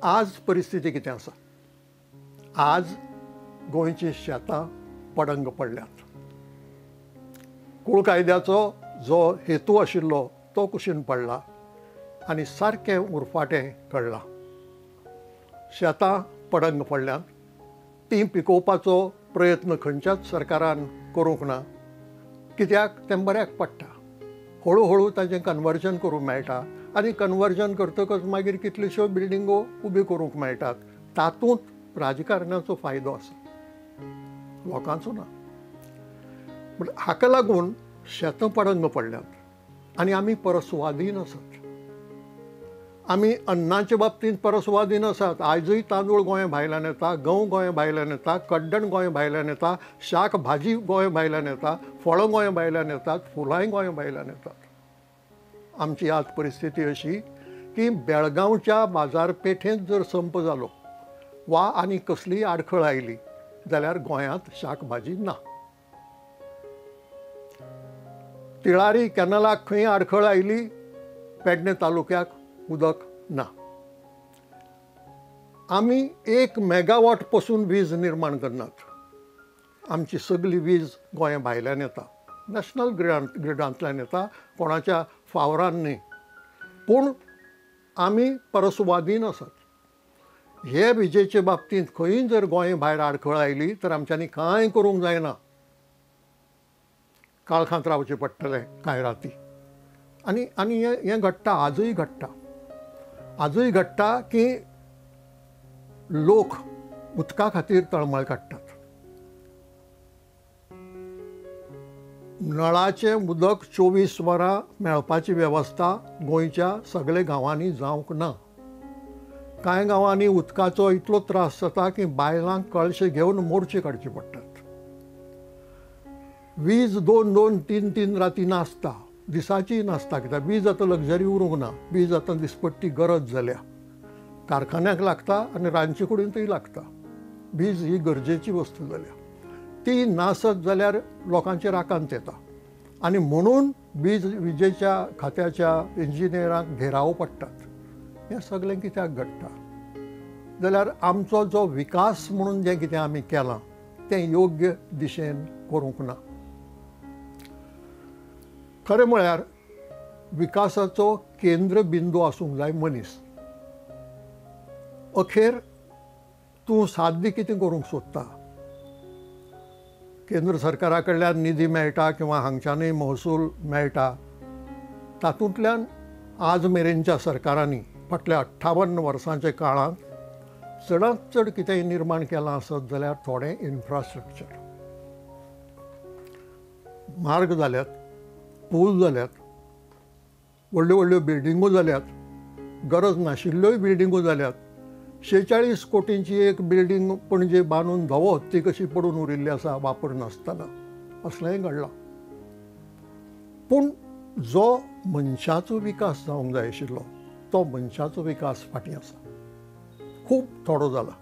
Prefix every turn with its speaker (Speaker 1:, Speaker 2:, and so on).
Speaker 1: आज परिस्थिती कितें आसा? आज गोंयचीं शेतां पडंग पडल्यात. कूळ कायद्याचो जो हेतू आशिल्लो तो कुशीन पडला आनी सारकें उरफाटें घडलां. शेतां पडंग पडल्यांत, तीं पिकोवपाचो प्रयत्न खंयच्याच सरकारान करूंक ना. कित्याक? तें बऱ्याक पडटा. हळू हळू ताचें कन्वर्जन करूंक मेळटा आनी कन्वर्जन करतकच मागीर कितल्योश्यो बिल्डिंगो उब्यो करूंक मेळटात. तातूंत राजकारणाचो फायदो आसा, लोकांचो ना. पूण हाका लागून शेतां पडंग पडल्यांत आनी आमी परस्वादीन आसात. आमी अन्नाचे बाबतींत परस्वादीन आसात. आयजूय तांदूळ गोंय भायल्यान येता, गंव गोंय भायल्यान येता, कड्डण गोंय भायल्यान येता, शाक भाजी गोंय भायल्यान येता, फळां गोंय भायल्यान येतात, फुलांय गोंय भायल्यान येतात. आमची आज परिस्थिती अशी की बेळगांवच्या बाजारपेठेंत जर संप जालो वा आनी कसलीय आडखळ आयली जाल्यार गोंयांत शाक भाजी ना. तिळारी कॅनलाक खंय आडखळ आयली, पेडणे तालुक्याक उदक ना. आमी 1 मेगावॉट पसून वीज निर्माण करनात. आमची सगळी वीज गोंया भायल्यान येता, नॅशनल ग्रिडांतल्यान येता, कोणाच्या फावरान न्ही. पूण आमी परस्वादीन आसात. हे विजेचे बाबतींत खंय जर गोंय भायर आडखळ आयली तर आमच्यांनी कांय करूंक जायना. काळखांत रावचें पडटलें कांय राती. आनी आनी हें घडटा, आजूय घडटा. आजूय घडटा की लोक उदका खातीर तळमळ काडटात. नळाचें उदक 24 वरां मेळपाची वेवस्था गोंयच्या सगल्या गांवांनी जावंक ना. कांय गांवांनी उदकाचो इतलो त्रास जाता की बायलांक कळशे घेवन मोर्चे काडचे पडटात. वीज 2 2 3 3 राती नासता, दिसाची नासता. कित्याक वीज आतां लग्जरी उरूंक ना. वीज आतां दिसपट्टी गरज जाल्या. कारखान्याक लागता आनी रांदचे कुडींतूय लागता. वीज ही गरजेची वस्तू जाल्या. ती नासत जाल्यार लोकांचेर आकांत येता आनी म्हणून विजेच्या खात्याच्या इंजिनियरांक घेराव पडटात. हें सगळें कित्याक घडटा जाल्यार आमचो जो विकास म्हणून जें कितें आमी केलां तें योग्य दिशेन करूंक ना. खरें म्हळ्यार विकासाचो केंद्रबिंदू आसूंक जाय मनीस. अखेर तूं साध्य कितें करूंक सोदता? केंद्र सरकारा कडल्यान निधी मेळटा किंवा हांगच्यानूय महसूल मेळटा, तातूंतल्यान आज मेरेनच्या सरकारांनी फाटल्या 58 वर्सांच्या काळांत चडांत चड कितेंय निर्माण केलां आसत जाल्यार थोडें इन्फ्रास्ट्रक्चर, मार्ग जाल्यात, पूल जाल्यात, व्हडल्यो व्हडल्यो बिल्डिंगो जाल्यात, गरज नाशिल्ल्योय बिल्डिंगो जाल्यात. 46 कोटींची एक बिल्डींग पणजे बांदून धवो हत्ती कशी पडून उरिल्ली आसा वापर नासतना, असलेंय घडलां. पूण जो मनशाचो विकास जावंक जाय आशिल्लो तो मनशाचो विकास फाटीं आसा, खूब थोडो जाला.